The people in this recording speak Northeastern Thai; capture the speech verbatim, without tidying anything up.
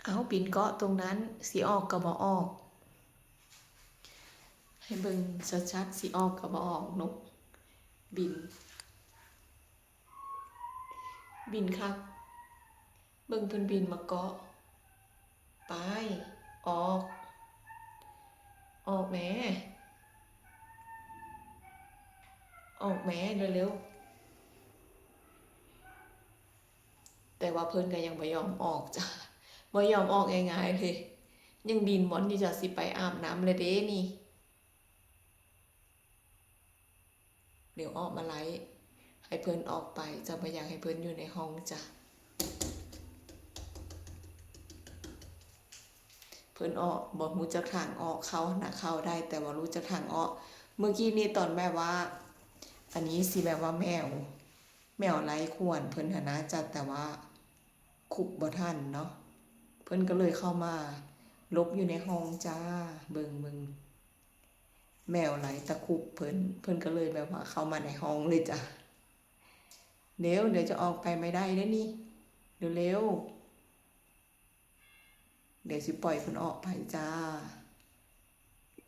เอาบินเกาะตรงนั้น สิออกก็บ่ออก ให้เบิ่งชัดๆ สิออกก็บ่ออก นกบิน บินคัก เบิ่งเพิ่นบินมาเกาะ ไป ออก ออกแหม ออกแหม เร็วๆ แต่ว่าเพิ่นก็ยังบ่ยอมออกจ้ะ บ่ยอมออกง่ายๆเลย ยังดิ้นรนอยู่จ้ะ สิไปอาบน้ำแล้วเด้นี่ เดี๋ยวออกมาไลฟ์ให้เพิ่นออกไปจ้ะ บ่อยากให้เพิ่นอยู่ในห้องจ้ะ เพิ่นออก บ่รู้จักทางออก เข้านะเข้าได้ แต่ว่ารู้จักทางออก เมื่อกี้นี่ตอนแบบว่า อันนี้สิแบบว่าแมว แมวไล่ข่วนเพิ่นหั้นนะจ้ะ แต่ว่าคุบบ่ทันเนาะ เพิ่นก็เลยเข้ามาหลบอยู่ในห้องจ้า เบิ่ง เบิ่ง แมวไล่ตะคุบเพิ่น เพิ่นก็เลยแบบว่าเข้ามาในห้องเลยจ้ะ เร็ว เดี๋ยวจะออกไปไม่ได้เด้อนี่ เร็วๆ เดี๋ยวสิปล่อยเพิ่นออกไปจ้า